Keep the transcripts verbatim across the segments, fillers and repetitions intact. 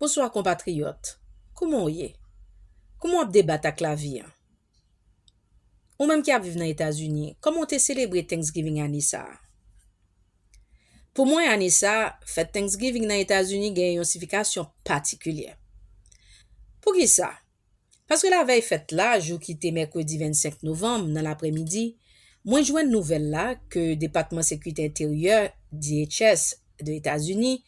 Bonswa konpatriyòt, kouman w ye? Kouman w ap debat ak lavi an? Ou menm ki ap viv nan Etazini, kòman w te selebre Thanksgiving ane sa a? Pou mwen, ane sa a, fèt Thanksgiving nan Etazini gen yon siyifikasyon patikilye. Poukisa? Paske lavèy fèt la, jou ki te mèkredi vennsenk novanm nan lapremidi, mwen jwenn nouvèl la ke Depatman Sekirite Enteryè, D H S, de Etazini,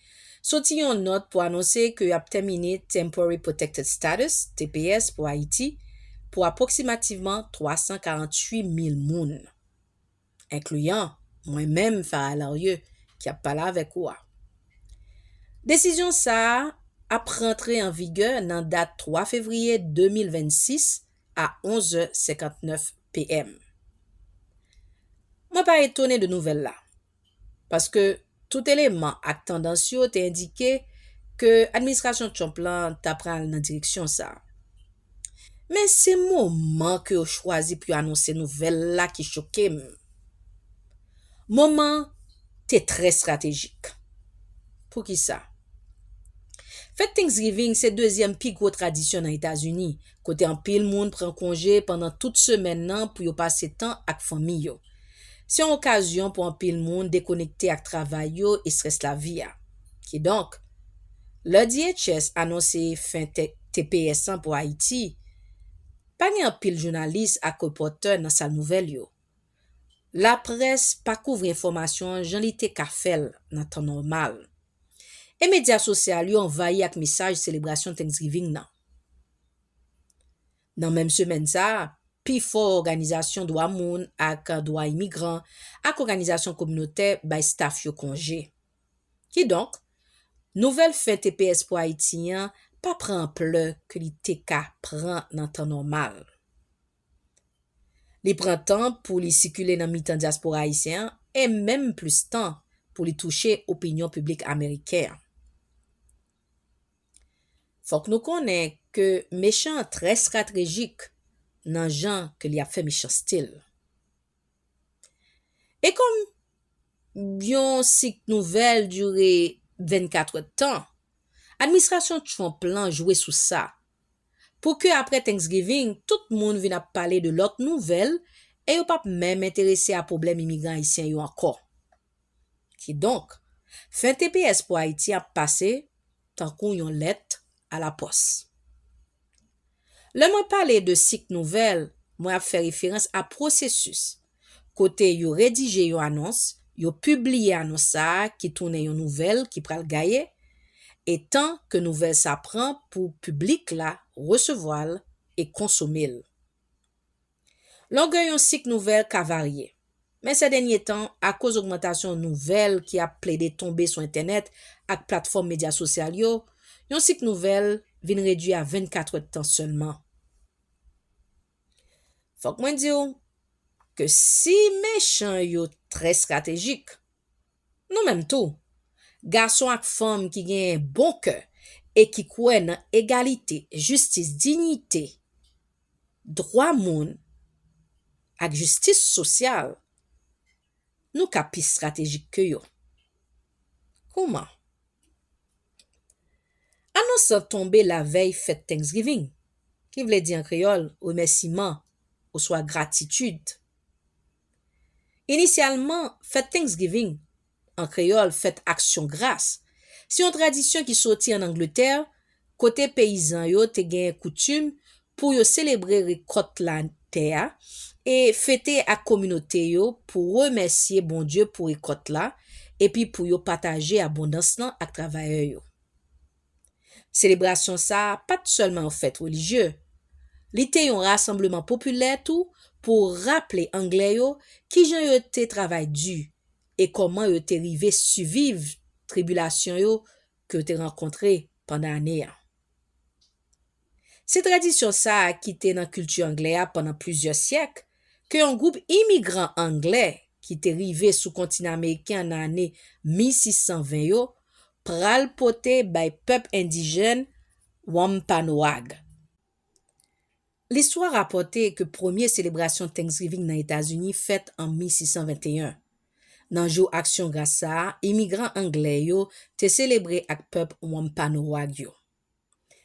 soti yon nòt pou anonse ke y ap tèmine Temporary Protected Status, T P S, pou Ayiti, pou apwoksimativman twa san karanntuit mil moun, enkliyan mwen menm, Farah Larieux, ki ap pale avèk ou a. Desizyon sa a ap rantre an vigè nan dat twa fevriye de mil vennsis a onz è senkantnèf P M. Mwen pa etone de nouvèl la, paske tout eleman ak tandans yo te endike ke administrasyon Trump lan ta pral nan direksyon sa a. Men se moman ke yo chwazi pou yo anonse nouvèl la ki choke m. Moman te trè estratejik. Poukisa? Fèt Thanksgiving se dezyèm pi gwo tradisyon nan Etazini, kote anpil moun pran konje pandan tout semèn nan pou yo pase tan ak fanmi yo. Se yon okazyon pou anpil moun dekonekte ak travay yo e estrès lavi a. Kidonk, lè D H S anonse fen te- T P S an pou Ayiti, pa gen anpil jounalis ak repòtè nan sal nouvèl yo. Laprès pa kouvri enfòmasyon an jan li te ka fè l nan tan nòmal. E medya sosyal yo anvayi ak mesaj selebrasyon Thanksgiving nan. Nan menm semèn sa a, pifò òganizasyon dwa moun ak dwa imigran ak òganizasyon kominotè bay staf yo konje. Kidonk, nouvèl fen T P S pou Ayiti an pa pran anplè ke li te ka pran nan tan nòmal. Li pran tan pou li sikile nan mitan dyaspora ayisyen an e menm plis tan pou li touche opinyon piblik ameriken an. Fòk nou konnen ke mechan an trè estratejik nan jan ke li ap fè mechanste l. E kòm yon sik nouvèl dire vennkat èdtan, administrasyon Trump lan jwe sou sa, pou ke apre Thanksgiving, tout moun vin ap pale de lòt nouvèl e yo p ap menm enterese a pwoblèm imigran ayisyen yo ankò. Kidonk, fen T P S pou Ayiti ap pase tankou yon lèt alapòs. Lè mwen pale de sik nouvèl, mwen ap fè referans a pwosesis kote yo redije yon anons, yo pibliye anons sa a ki tounen yon nouvèl ki pral gaye, e tan ke nouvèl sa pran pou piblik la resevwa l e konsome l. Longè yon sik nouvèl ka varye, men sè dènye tan, akoz ogmantasyon nouvèl ki ap plede tonbe sou entènèt ak platfòm medya sosyal yo, yon sik nouvèl vin redui a vennkat èdtan sèlman. Fòk mwen di w ke si mechan yo trè estratejik, nou menm tou, gason ak fanm ki genyen bon kè e ki kwè nan egalite, jistis, diyite, dwa moun ak jistis sosyal, nou ka pi estratejik ke yo. Kouman? Anons lan tonbe lavèy fèt Thanksgiving, ki vle di an kreyòl remèsiman oswa gratitid. Inisyalman, fèt Thanksgiving, an kreyòl fèt Aksyon Gras, se yon tradisyon ki soti ann Angletè, kote peyizan yo te gen koutim pou yo selebre rekòt la tè a e fete ak kominote yo pou remèsye Bondye pou rekòt la epi pou yo pataje abondans lan ak travayè yo. Selebrasyon sa a pa t sèlman yon fèt relijye, li te yon rasanbleman popilè tou pou raple Anglè yo kijan yo te travay di e kòman yo te rive siviv tribilasyon yo ke yo te rankontre pandan ane a. Se tradisyon sa a ki te nan kilti anglè a pandan plizyè syèk, ke yon gwoup imigran anglè ki te rive sou kontinan ameriken an nan ane mil sis san ven yo, pral pote bay pèp endijèn Wampanoag. Listwa rapòte ke premye selebrasyon Thanksgiving nan Etazini fèt an mil sis san venteyen. Nan jou Aksyon Gras sa a, imigran anglè yo te selebre ak pèp Wampanoag yo.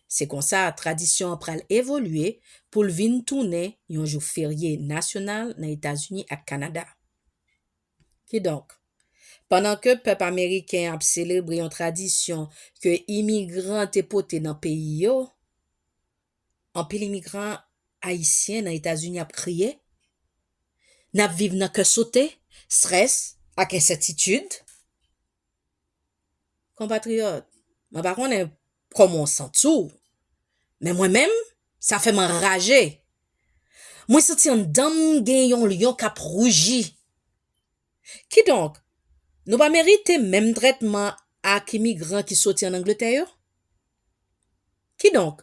Se konsa, tradisyon an pral evolye pou l vin tounen yon jou ferye nasyonal nan Etazini ak Kanada. Kidonk, pandan ke pèp ameriken ap selebre yon tradisyon ke imigran te pote nan peyi yo, anpil imigran ayisyen nan Etazini ap kriye. N ap viv nan kè sote, estrès ak ensètitid. Konpatriyòt, mwen pa konnen kòman w santi w, men mwen menm, sa fè m anraje. Mwen santi anndan m gen yon lyon k ap rouji. Kidonk, nou pa merite menm trètman ak imigran ki soti ann Angletè yo? Kidonk,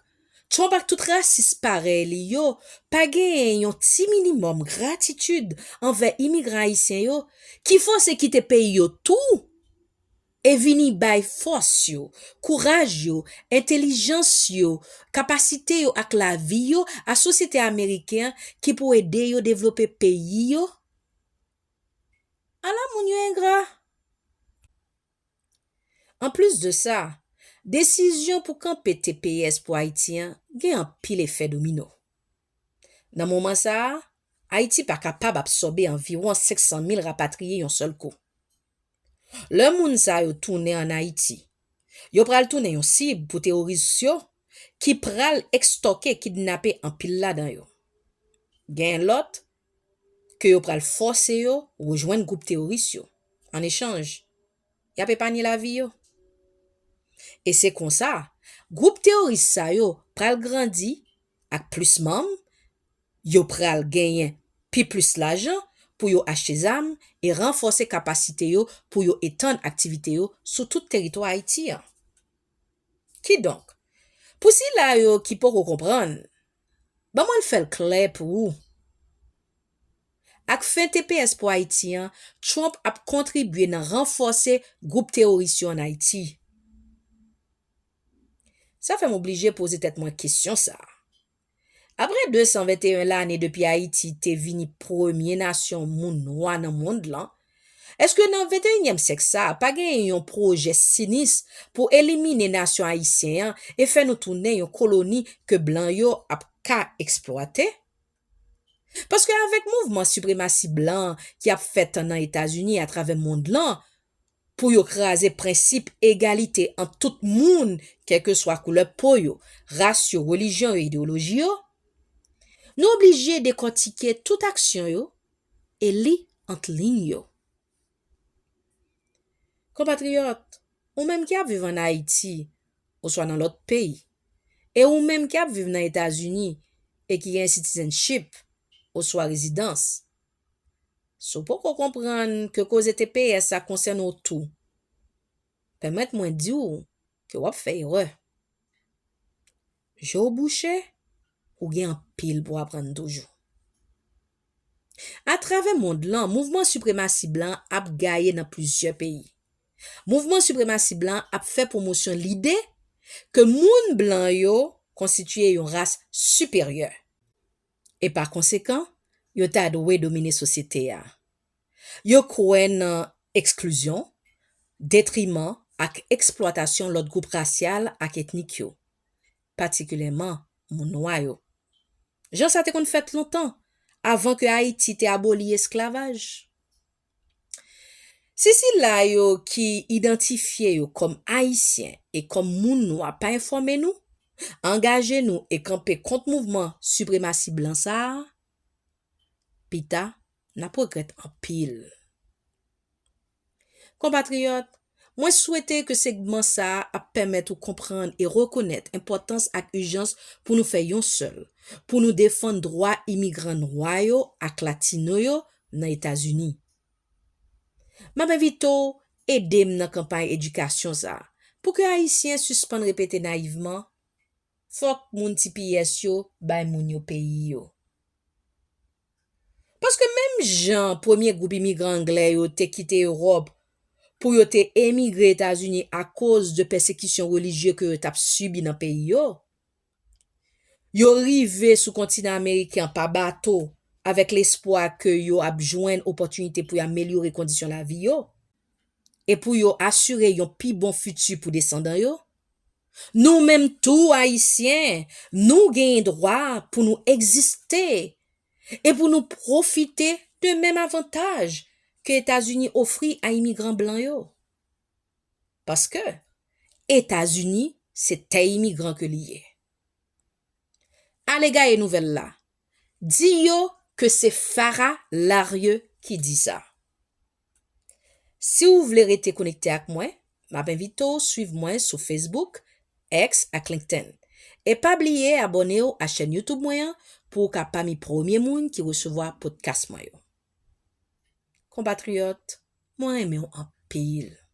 Trump ak tout rasis parèy li yo pa genyen yon ti minimòm gratitid anvè imigran ayisyen yo ki fòse kite peyi yo tou e vini bay fòs yo, kouraj yo, entèlijans yo, kapasite yo ak lavi yo a sosyete ameriken an ki pou ede yo devlope peyi yo? Ala moun yo engra! Anplis de sa, desizyon pou kanpe T P S pou Ayiti an gen anpil efè domino. Nan moman sa a, Ayiti pa kapab absòbe anviwon senk san mil rapatriye yon sèl kou. Lè moun sa yo tounen ann Ayiti, yo pral tounen yon sib pou teworis yo ki pral ekstòke, kidnape anpil ladan yo. Gen lòt ke yo pral fòse yo rejwenn gwoup teworis yo. An echanj, y ap epanye lavi yo. E se konsa, gwoup teworis sa yo pral grandi ak plis manm, yo pral genyen pi plis lajan pou yo achte zam e ranfòse kapasite yo pou yo etann aktivite yo sou tout teritwa Ayiti an. Kidonk, pou sila yo ki poko konprann, ban mwen fè l klè pou ou. Ak fen T P S pou Ayiti an, Trump ap kontribye nan ranfòse gwoup teworis yo ann Ayiti. Sa fè m oblije poze tèt mwen kesyon sa a. Apre de san venteyen lane depi Ayiti te vini premye nasyon moun nwa nan mond lan, èske nan venteyinyèm syèk sa a pa genyen yon pwojè sinis pou elimine nasyon ayisyen an e fè nou tounen yon koloni ke blan yo ap ka eksplwate? Paske avèk mouvman sipremasi blan ki ap fèt nan Etazini atravè mond lan, pou yo kraze prensip egalite ant tout moun, kèlkeswa koulè po yo, ras yo, relijyon yo, ideyoloji yo, nou oblije dekòtike tout aksyon yo e li ant liy yo. Konpatriyòt, ou menm ki ap viv ann Ayiti oswa nan lòt peyi, e ou menm ki ap viv nan Etazini e ki gen citizenship oswa rezidans, si w poko konprann ke koze T P S la konsène w tou, pèmèt mwen di w ke w ap fè erè. Je w bouche, ou gen anpil pou aprann toujou. Atravè mond lan, mouvman sipremasi blan ap gaye nan plizyè peyi. Mouvman sipremasi blan ap fè pwomosyon lide ke moun blan yo konstitiye yon ras siperyè. E pa konsekan, yo ta dwe domine sosyete a. Yo kwè nan eksklizyon, detriman ak eksplwatasyon lòt gwoup rasyal ak etnik yo, patikilyèman moun nwa yo. Jan sa te konn fèt lontan, avan ke Ayiti te aboli esklavaj. Si sila yo ki idantifye yo kòm Ayisyen e kòm moun nwa pa enfòme nou, angaje nou e kanpe kont mouvman sipremasi blan sa a, pita, n ap regrèt anpil. Konpatriyòt, mwen swete ke segman sa a ap pèmèt ou konprann e rekonèt enpòtans ak ijans pou nou fè yon sèl, pou nou defann dwa imigran nwa yo ak latino yo nan Etazini. M ap envite w ede m nan kanpay edikasyon sa a, pou ke Ayisyen sispann repete nayivman, fòk moun T P S yo bay moun yo peyi yo. Paske menm jan premye gwoup imigran anglè yo te kite Ewòp pou yo te emigre Etazini akoz de pèsekisyon relijye ke yo t ap sibi nan peyi yo, yo rive sou kontinan ameriken an pa bato avèk lespwa ke yo ap jwenn opòtinite pou y amelyore kondisyon lavi yo e pou yo asire yon pi bon fiti pou desandan yo. Nou menm tou Ayisyen, nou genyen dwa pou nou egziste e pou nou pwofite de menm avantaj ke Etazini ofri a imigran blan yo. Paske Etazini se tè imigran ke li ye. Ale gaye nouvèl la. Di yo ke se Farah Larrieux ki di sa. Si w vle rete konekte ak mwen, m ap envite w swiv mwen sou Facebook, X ak LinkedIn. E pa bliye abòne w a chèn YouTube mwen an pou w ka pami premye moun ki resevwa podcast mwen yo. Konpatriyòt, mwen renmen w anpil.